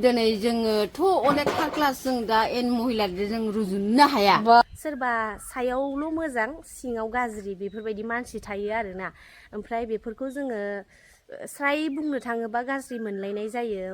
दिनै जोङोथ' अनेकथा क्लास जों दा एन महिलाजों जों रुजुननो हाया सोरबा सायावल' मोजां सिङाव गाज्रि बेफोरबायदि मानसि थायो आरोना ओमफ्राय बेफोरखौ जोङो स्राय बुंनो थाङोबा गाज्रि मोनलायनाय जायो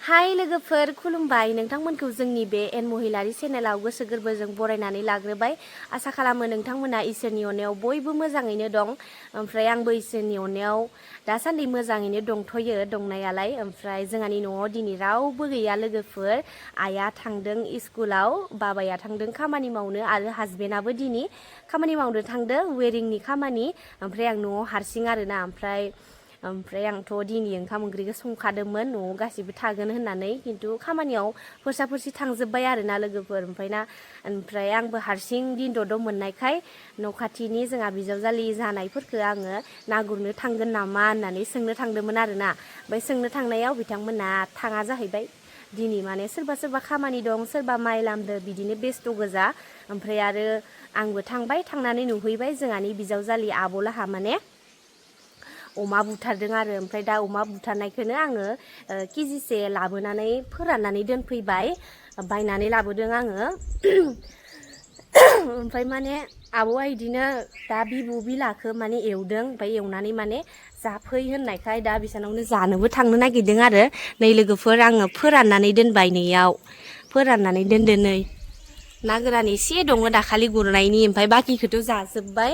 हाय लोगोफोर खुलुमबाय नोंथांमोनखौ जोंनि बे एन महिलारी चेनेलाव गोसो गोरबोजों बरायनानै लाग्रोबाय आसा खालामो नोंथांमोना इसोरनि अननायाव बयबो मोजाङैनो दं ओमफ्राय आंबो इसोरनि अननायाव दासान्दि मोजाङैनो दंथ'यो दंनायालाय ओमफ्राय जोंहानि न'आव दिनै रावबो गैया लोगोफोर आइया थांदों स्कुलाव बाबाया थांदों खामानि मावनो आरो हासबेन्डआबो दिनै खामानि मावनो थांदों वेरिंनि खामानि ओमफ्राय आं न'आव हारसिं आरोना ओमफ्राय आंथ' दिनै ओंखाम ओंख्रिखौ संखादोंमोन न'आव गासिबो थागोन होननानै खिन्थु खामानियाव फोरसा थांजोब्बाय आरोना लोगोफोर ओमफ्राय आंबो हारसिं दिनद'द' मोननायखाय न' खाथिनि जोंहा बिजावजालि जानायफोरखौ आङो ना गुरनो थांगोन नामा होननानै सोंनो थांदोंमोन आरोना ओमफ्राय सोंनो थांनायाव बिथांमोना थाङा जाहैबाय दिनै माने सोरबा खामानि दं सोरबा माइ लामदो बिदिनो बेस्थ' गोजा ओमफ्राय आरो आंबो थांबाय थांनानै नुहैबाय जोंहानि बिजावजालि आब'लाहा माने अमा बुथारदों आरो ओमफ्राय दा अमा बुथारनायखौनो आङो केजिसे लाबोनानै फोराननानै दोनफैबाय बायनानै लाबोदों आङो ओमफ्राय माने आब'आ इदिनो दा बिबु बिलाखौ माने एवदों ओमफ्राय एवनानै माने जाफै होननायखाय दा बिसानावनो जानोबो थांनो नागिरदों आरो नै लोगोफोर आङो फोराननानै दोनबाय नैयाव फोराननानै दोनदो नै ना गोरान एसे दङ दाखालि गुरनायनि ओमफ्राय बाखिखौथ' जाजोब्बाय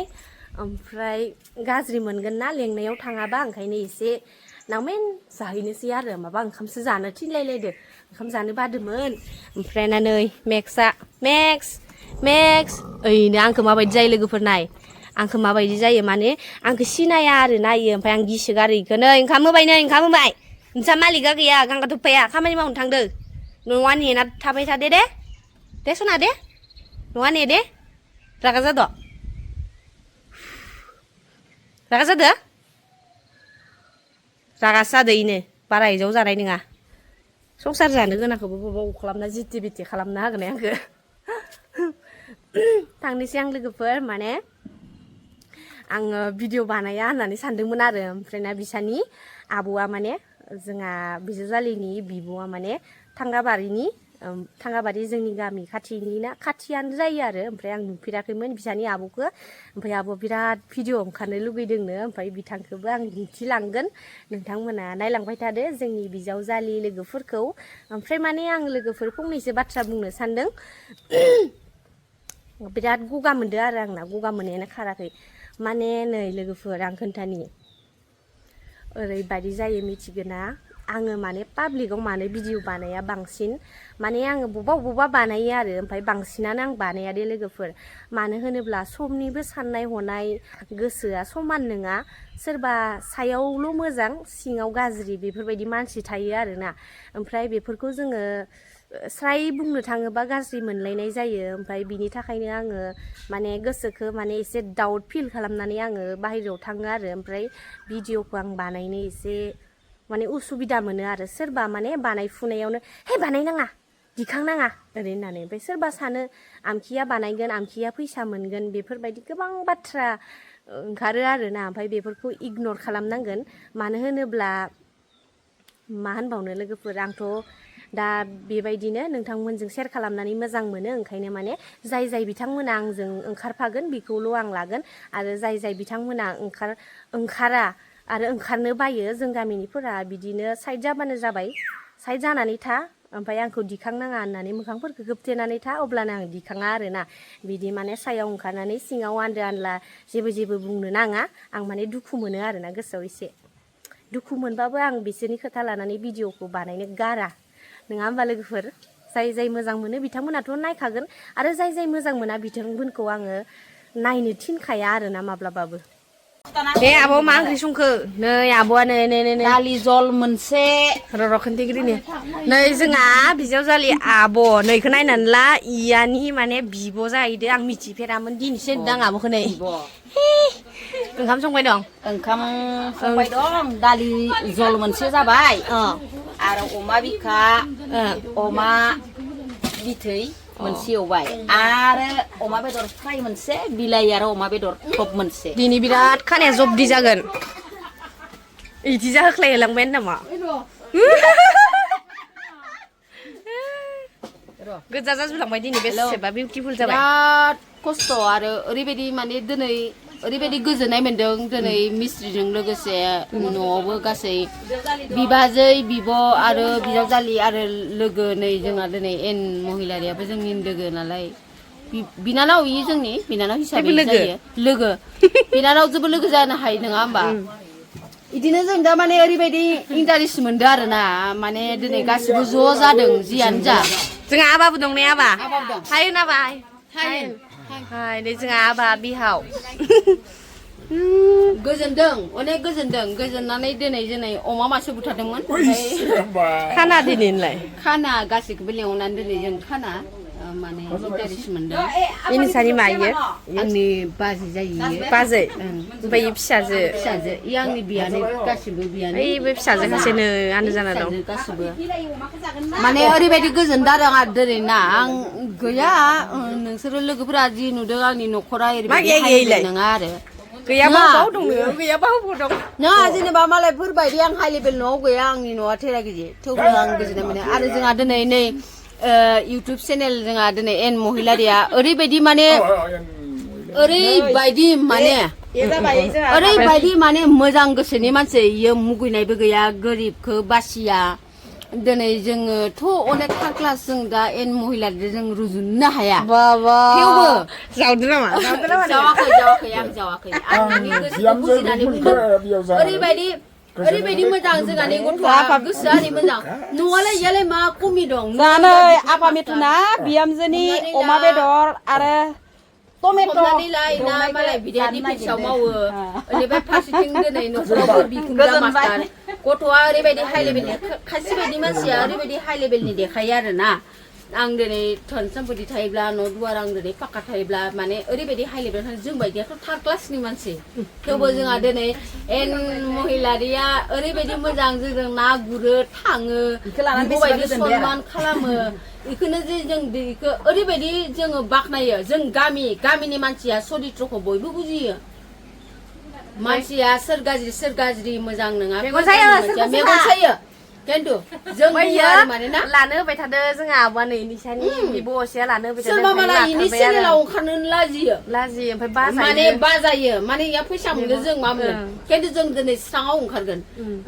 ओमफ्राय गाज्रि मोनगोन ना लेंनायाव थाङाबा ओंखायनो एसे नावमेन जाहैनोसै आरो माबा ओंखामसो जानो थिनलायलायदो ओंखाम जानो बादोंमोन ओमफ्राय ना नै मेक्स ओइनो आंखौ माबायदि जायो लोगोफोर नाय आंखौ माबायदि जायो माने आंखौ सिनाया आरो नायो ओमफ्राय आं गिसोगारो इखौ नै ओंखाम होबाय नोंसा मालिका गैया गांगा थफाया खामानि मावनो थांदो न'आ नेना थाबाय थादो दे सना दे न'आ ने दे रागा जाद' रागा जादो रागासो जादो इनो बारा इजाव जानाय नङा संसार जानो गोनांखौबो बबाव खालामना जिटि बिटि खालामना होगोन आंखौ थांनोसै आं लोगोफोर माने आङो भिडिअ बानाया होननानै सानदोंमोन आरो ओमफ्राय ना बिसानि आब'आ माने जोंहा बिजावजालिनि बिब'आ माने थांगाबारि जोंनि गामि खाथियानो जायो आरो ओमफ्राय आं नुफेराखैमोन बिसानि आब'खौ ओमफ्राय आब'आ बिराद भिडिअ ओंखारनो लुगैदोंनो ओमफ्राय बिथांखौबो आं दिन्थिलांगोन नोंथांमोना नायलांबाय थादो जोंनि बिजावजालि लोगोफोरखौ ओमफ्राय माने आं लोगोफोर फंनैसो बाथ्रा बुंनो सानदों बिराद गगा मोनदों आरो आंना गगा मोननायानो खाराखै माने नै लोगोफोर आं खोन्थानि ओरैबायदि जायो मिथिगोना आङो माने पाब्लिकआव मानो भिडिअ बानाया बांसिन माने आङो बबेबा बानायो आरो ओमफ्राय बांसिनानो आं बानाया दे लोगोफोर मानो होनोब्ला समनिबो साननाय हनाय गोसोआ समान नङा सोरबा सायावल' मोजां सिङाव गाज्रि बेफोरबायदि मानसि थायो आरोना ओमफ्राय बेफोरखौ जोङो स्राय बुंनो थाङोबा गाज्रि मोनलायनाय जायो ओमफ्राय बिनि थाखायनो आङो माने गोसोखौ माने एसे डाउट फिल खालामनानै आङो बाहेरायाव थाङो आरो ओमफ्राय भिडिअखौ आं बानायनो एसे माने उसुबिदा मोनो आरो सोरबा माने बानायफुनायावनो हे बानायनाङा दिखांनाङा ओरै होननानै ओमफ्राय सोरबा सानो आमखिया बानायगोन आमखिया फैसा मोनगोन बेफोरबायदि गोबां बाथ्रा ओंखारो आरोना ओमफ्राय बेफोरखौ इगनर खालामनांगोन मानो होनोब्ला मा होनबावनो लोगोफोर आंथ' दा बेबायदिनो नोंथांमोनजों शेयार खालामनानै मोजां मोनो ओंखायनो माने जाय बिथांमोना आंजों ओंखारफागोन बेखौल' आं लागोन आरो जाय बिथांमोना ओंखारा आरो ओंखारनो बायो जों गामिनिफोरा बिदिनो साइड जाबानो जाबाय साइड जानानै था ओमफ्राय आंखौ दिखांनाङा होननानै मोखांफोरखौ खोबथेनानै था अब्लानो आं दिखाङा आरोना बिदि माने सायाव ओंखारनानै सिङाव आन्दो आनला जेबो बुंनो नाङा आं माने दुखु मोनो आरोना गोसोआव एसे दुखु मोनबाबो आं बिसोरनि खोथा लानानै भिडिअखौ बानायनो गारा नङा होमबा लोगोफोर जाय मोजां मोनो बिथांमोनाथ' नायखागोन आरो जाय मोजां मोना बिथांमोनखौ आङो नायनो थिनखाया आरोना माब्लाबाबो दे आब' मा ओंख्रि संखो नै आब'आ नै दालि जल मोनसे र' खोन्थाग्रोनि नै जोंहा बिजावजालि आब' नैखौ नायनानै ला इयानि माने बिब' जाहैदो आं मिथिफेरामोन दिनैसो नुदों आं आब'खौ नै ओंखाम संबाय दं दालि जल मोनसे जाबाय आरो अमा बिखा अमा बिथै मोनसे एवबाय आरो अमा बेदर फ्राय मोनसे बिलाइ आरो अमा बेदर टप मोनसे दिनै बिराद खानाया जबदि जागोन इदि जाहोख्लायलांबाय नामा गोजा जाजोबलांबाय दिनै बेसेबा बिउटिफुल जाबाय बिराद खस्थ' आरो ओरैबायदि माने दिनै ओरैबायदि गोजोननाय मोन्दों दिनै मिस्ट्रिजों लोगोसे न'आवबो गासै बिबाजै बिब' आरो बिजावजालि आरो लोगो नै जोंहा दिनै एन महिलारियाबो जोंनि लोगो नालाय बिनानाव इयो जोंनि बिनानाव हिसाबै जायो लोगो बिनानावजोंबो लोगो जानो हायो नङा होमबा इदिनो जों दा माने ओरैबायदि इन्टारेस्ट मोनदों आरोना माने दिनै गासिबो ज' जादों जियानो जा जोंहा आबाबो दं ने आबा आबाबो दं हाय नाबा हाय हाय नै जोंहा आबा बिहाव गोजोनदों अनेक गोजोनदों गोजोननानै दिनै अमा मासे बुथारदोंमोन खाना दिनैलाय खाना गासैखौबो लेंहरनानै दिनै जों खाना माने इन्टारेस्ट मोनदों इनिसानि मायो आंनि बाजै जायो बाजै ओमफ्राय फिसाजो फिसाजो इ आंनि बियानै गासिबो बियानै ओइबो फिसाजो खासेनो आनो जाना दं गासिबो माने ओरैबायदि गोजोनदों आरो आंहा दिनै ना आं गैया नोंसोरो लोगोफोरा जि नुदों आंनि न'खरा ओरैबायदि नङा आरो गैयाबा बाव दं गैयाबा बाव दं नङा जेनेबा मालायफोरबायदि आं हाइ लेभेल न'आव गैया आंनि न'आ थेरा गिजि थेवबो आं गोजोननाय मोनो आरो जोंहा दिनै नै इउटुब चेनेल जोंहा दिनै एन महिलारिया ओरैबायदि माने ओरैबायदि माने मोजां गोसोनि मानसि इयो मुगैनायबो गैया गोरिबखौ बासिया दिनै जोङोथ' अनेक थार क्लास जों दा एन महिलारिजों जों रुजुननो हाया थेवबो जावदो नामा जावाखै आं जावाखै आं नोंनि गोसोखौ बुजिनानै बुंदों ओरैबायदि मोजां जोंहानि गथ'आ गोसोआरि मोजां न'आलाय इयालाय मा खमि दं जानै आफा मेथुना बिहामजोनि अमा बेदर आरो टमेट' मालाय बिदानि फैसायाव मावो ओरैबायदि फारसेथिं दिनै न'खरावबो बिखुनजा मास्टार गथ'आ ओरैबायदि हाइ लेभेलनि खायसे बायदि मानसिया ओरैबायदि हाइ लेभेलनि देखायो आरोना आं दिनै धोन सम्पति थायोब्ला न' दुवार आं दिनै पाक्का थायोब्ला माने ओरैबायदि हाइ लेभेल जों बायदियाथ' थार्ड क्लासनि मानसि थेवबो जोंहा दिनै एन महिलारिया ओरैबायदि मोजां जोंजों ना गुरो थाङो बेबायदि सनमान खालामो बेखौनो जे जों बेखौ ओरैबायदि जोङो बाख्नायो जों गामिनि मानसिया सरित्रखौ बयबो बुजियो मानसिया सोर गाज्रि मोजां नङा मेगन सायो खिन्थु जों मानोना लानो होबाय थादो जोंहा आब'आ नै निसानि बिब' असेया लानो होबाय थादो सोरबा मालाय इनि चेनेलाव ओंखारनो लाजियो ओमफ्राय बाजायो माने इया फैसा मोनगोन जों मा मोनगोन खिन्थु जों दिनै स्राङाव ओंखारगोन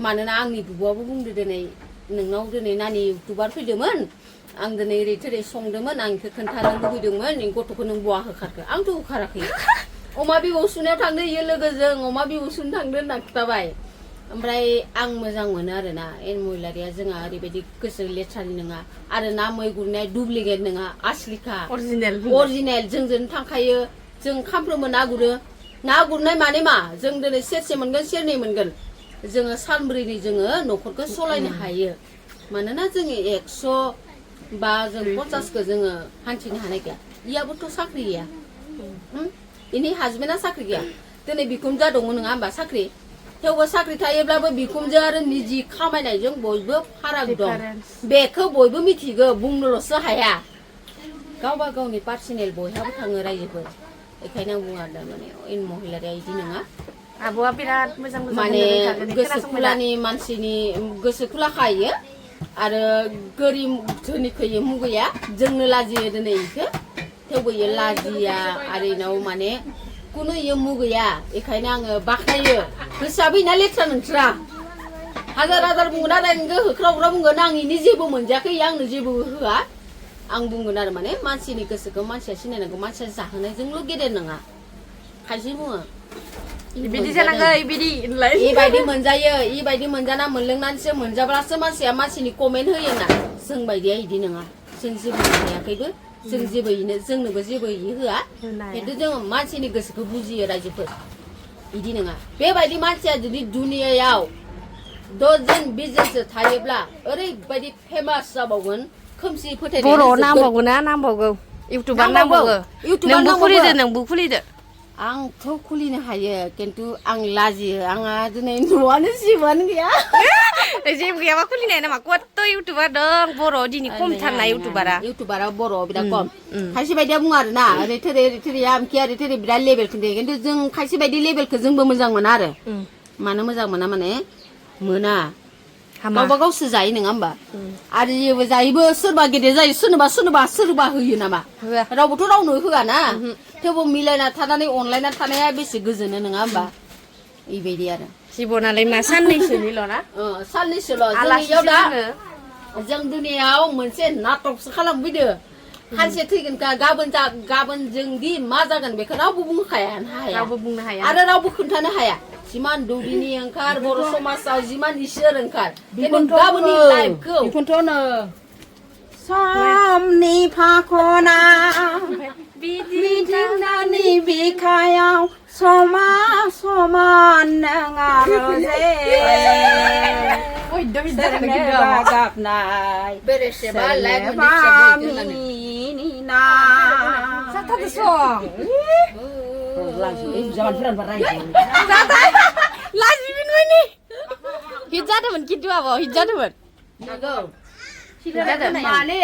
मानोना आंनि बिब'आबो बुंदो दिनै नोंनाव दिनै नानि इउटुबार फैदोंमोन आं दिनै ओरै थोरै संदोंमोन आं इखौ खोन्थानो लुबैदोंमोन गथ'खौ नों बहा होखारखो आंथ' होखाराखै अमा बिबौ सुनायाव थांदो इयो लोगोजों अमा बिबौ सुनो थांदो होनना खिथाबाय ओमफ्राय आं मोजां मोनो आरोना एन महिलारिया जोंहा ओरैबायदि गोसो लेथ्रानि नङा आरो ना मै गुरनाय दुप्लिकेट नङा आसलिखा अरिजिनेल जोंजों थांखायो जों सानफ्रोमबो ना गुरनाय माने मा जों दिनै सेरसे मोनगोन सेरनै मोनगोन जोङो सानब्रैनि जोङो न'खरखौ सालायनो हायो मानोना जोङो 100 बा जों 50खौ जोङो हान्थिनो हानाय गैया इयाबोथ' साख्रि गैया इनि हाजबेन्डआ साख्रि गैया दिनै बिखुनजोआ दङ नङा होमबा साख्रि थेवबो साख्रि थायोब्लाबो बिखुनजो आरो निजि खामायनायजों बयबो फाराग दं बेखौ बयबो मिथिगौ बुंनोल'सो हाया गावबा गावनि पार्सनेल बयहाबो थाङो रायजोफोर बेखायनो आं बुङो आरो माने इन महिलारिया इदि नङा आब'आ बिराद मोजां माने गोसो खुलानि मानसिनि गोसो खुला खायो आरो गोरिब धोनिखौ इयो मुगैया जोंनो लाजियो दिनै इखौ थेवबो इयो लाजिया आरो इनाव माने कुनु इयो मुगैया बेखायनो आङो बाख्नायो गोसोआबो इना लेथ्रा नोंस्रा हाजार बुंगोन आरो नोंखौ होख्राव बुंगोन आं इनि जेबो मोनजायाखै आंनो जेबो होआ आं बुंगोन आरो माने मानसिनि गोसोखौ मानसिया सिनायनांगौ मानसिया जाहोनायजोंल' गेदेर नङा खायसे बुङो बिदि जानांगौ इबायदि मोनजायो इबायदि मोनजाना मोनलोंनानैसो मोनजाब्लासो मानसिया मानसिनि कमेन्ट होयोना जों बायदिया इदि नङा जों जेबो मोनजायाखैबो जों जेबो जोंनोबो जेबो होआ खिन्थु जोङो मानसिनि गोसोखौ बुजियो रायजोफोर इदि नङा बेबायदि मानसिया जुदि दुनियायाव 10 जन 20 जनसो थायोब्ला ओरैबायदि फेमास जाबावगोन खोमसि फोथायनाय बर' नांबावगौ इउटुबार नांबावगौ नोंबो खुलिदो आंथ' खुलिनो हायो खिन्थु आं लाजियो आंहा दिनै न'आनो जेबोआनो गैया जेबो गैयाबा खुलिनाय नामा कत इउटुबार दं बर' दिनै खमथारना इउटुबारा बर' बिराद खम खायसे बायदिया बुङो आरोना ओरै थोरै आमखि ओरै थोरै बिराद लेभेलखौ दे खिन्थु जों खायसे बायदि लेभेलखौ जोंबो मोजां मोना आरो मानो मोजां मोना माने मोना गावबा गावसो जायो नङा होमबा आरो जेबो जायोबो सोरबा गेदेर जायो सोरबा होयो नामा रावबोथ' रावनो होआ ना थेवबो मिलायना थानानै अनलायना थानाया बेसे गोजोनो नङा होमबा बेबायदि आरो जिबनालाय मा साननैसोनिल' ना साननैसोल' जोंनियाव दा जों दुनियाव मोनसे नाटकसो खालामफैदो सानसे थैगोनखा गाबोन जोंदि मा जागोन बेखौ रावबो बुंनो हाया आरो रावबो खोन्थानो हाया जिमान दौदिनि ओंखार बर' समाजाव जिमान इसोर ओंखार गाबोननि लाइफखौ बेखौनोथ' समनि फाखना बिदिनानि बिखायाव समान नङारो जे सोरनोबा गाबनाय सोरनोबा मिनिना जाथारदो सं लाजिबिनबायनि हिट जादोंमोन खिन्थु आब' हिट जादोंमोन माने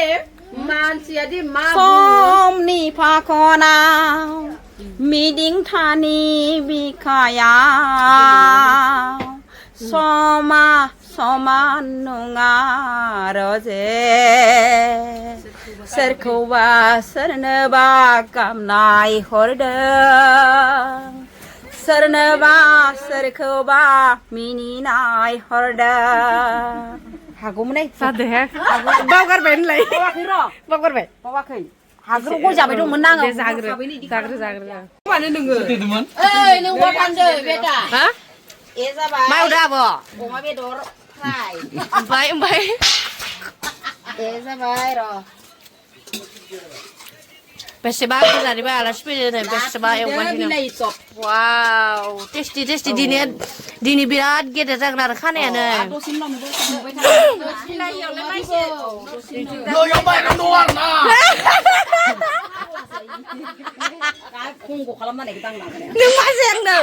मानसियादि मा समनि फाखनाव मिदिंथानि बिखायाव समान नङा जे सोरखौबा सोरनोबा गामनाय हरदों सोरखौबा मिनिनाय हरदों हागौमोन जादों बावगारबाय होनलाय बावाखै हाग्रो गय जाबाय दंमोन ना आङो जाग्रो मानो नोङो ओइ नों मा फानदो बेटा हा ए जाबाय मायाव दा आब' अमा बेदर फ्राय ओमफ्राय ए जाबाय र' बेसेबा गोजाननिफ्राय आलासि फैदों बेसेबा एवगासिनो वाव टेस्टि दिनै बिराद गेदेर जागोन आरो खानायानो खंग' खालामनानै दांनांगोन नों मा जायांनो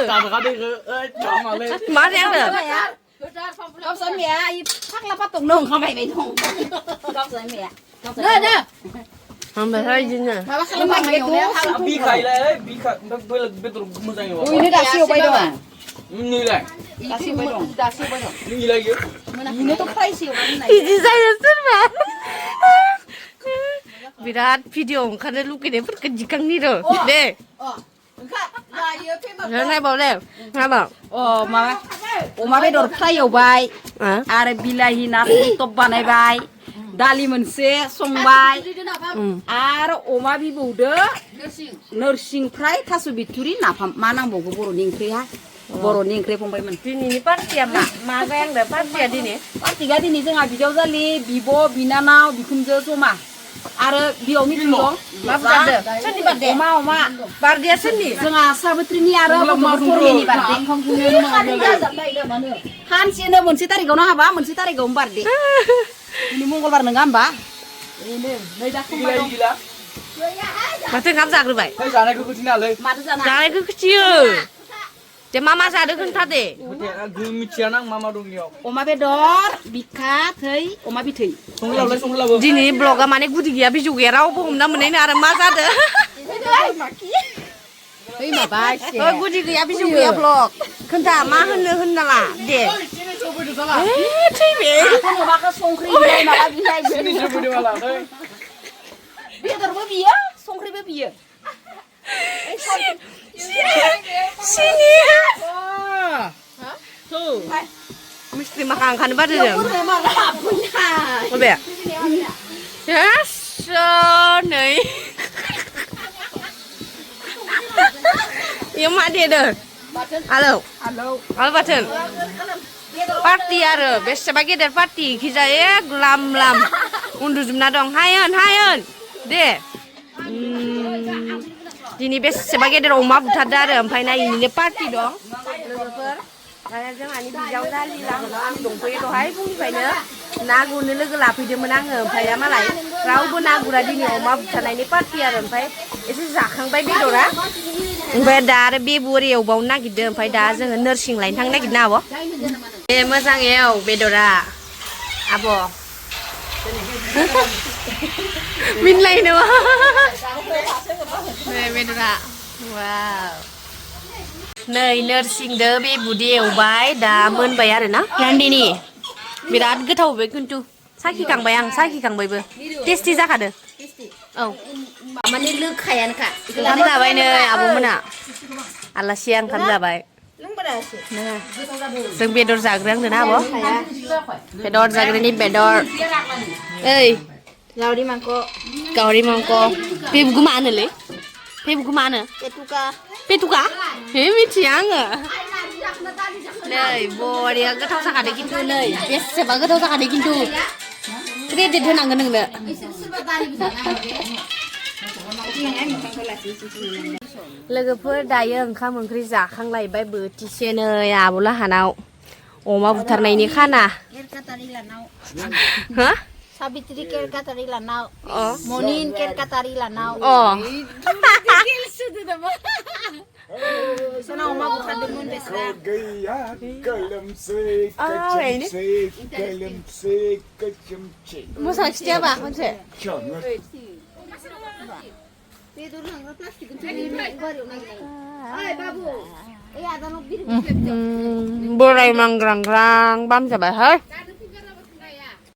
मा जायांनो गावसोर मेया फाग्ला फाथंनो ओंखारबाय दं गावसोर मेया ओमफ्राय बिदिनो माबा खालामनांगौ बिखायलाय बिखा बेदर मोजां एवो ओइनो दासो एवबाय दं नोंलाय दासो एवबाय दं नोंलाय इनोथ' फ्रायसो एवबाय बिदि जायो सोरबा बिराद भिडिअ ओंखारनो लुगैनायफोरखौ दिखांनि र' दे नायबाव दे नायबाव माबा अमा बेदर फ्राय एवबाय आरो बिलाहि ना टप बानायबाय दालि मोनसे संबाय आरो अमा बिबौदो नोरसिं फ्राय थास' बिथुरि नाफाम मा नांबावगौ बर'नि ओंख्रिया फंबायमोन दिनैनि पार्टिया मा जायांनो पार्टिया दिनै जोंहा बिजावजालि बिब' बिनानाव बिखुनजो जमा आरो बियाव मिटिं दं सोरनि बार्थडे अमा बार्थडेया सोरनि जोंहा साबित्रिनि आरो गथ'फोरनि बार्थडे हानसेनो मोनसे तारिखावनो हाबा मोनसे तारिखावनो बार्थडे दिनै मंगलबार नङा होमबा माथो ओंखाम जाग्रोबाय जानायखौ खिन्थालै जानायखौ खिथियो दे मा जादों खोन्था दे मिथिया ना मा दं बेयाव अमा बेदर बिखा थै अमा बिथै संलाबो दिनै ब्लगा माने गुदि गैया बिजौ गैया रावबो हमना मोननाय आरो मा जादों गुदि गैया बिजौ गैया ब्लग खोन्था मा होननाला दे बेदरबो बियो संख्रिबो बियो मिस्ट्रि माखा ओंखारनो बादो जों बबे नै इयो मा देदों आलौ बाथोन पार्टि आरो बेसेबा गेदेर पार्टि खिजायो लाम उन्दुजोबना दं हायन दे दिनै बेसेबा गेदेर अमा बुथारदो आरो ओमफ्राय इनिनो पार्टि दं लोगोफोर आरो जोंहानि बिजावजालि लाहाबो आं दंफैयो दहाय फुंनिफ्रायनो ना गुरनो लोगो लाफैदोंमोन आङो ओमफ्राय मालाय रावबो ना गुरा दिनै अमा बुथारनायनि पार्टि आरो ओमफ्राय एसे जाखांबाय बेदरा ओमफ्राय दा आरो बेबु एवबावनो नागिरदों ओमफ्राय दा जोङो नोरसिं लायनो थांनो नागिरदों आब' मोजां एव बेदरा आब' मिनलायो नामा नै बेदरा वाव नै नोरसिंदो बे बुदि एवबाय दा मोनबाय आरो ना रान्दिनि बिराद गोथाव बे खिन्थु साखिखांबाय आं साखिखांबायबो टेस्टि जाखादो औ माने लोंखायानोखा ओंखाम जाबाय नै आब'मोना आलासिया ओंखाम जाबाय जों बेदर जाग्रो आंनो ना आब' बेदर जाग्रोनि बेदर ओइ गावरि मांख बेबुखौ मा होनोलै बेबुखौ मा होनो पेटुका हे मिथिया आङो नै बरिया गोथाव जाखादो खिन्थु नै बेसेबा गोथाव जाखादो खिन्थु क्रेडिट होनांगोन नोंनो लोगोफोर दायो ओंखाम ओंख्रि जाखांलायबाय बोथिसे नै आब'लाहानाव अमा बुथारनायनि खाना हा Sabitri ker katari lanau, Monin ker katari lanau. Sana oma bukan demun besra. Musa kita apa konse? Borai manggrang-grang bam jabai hai.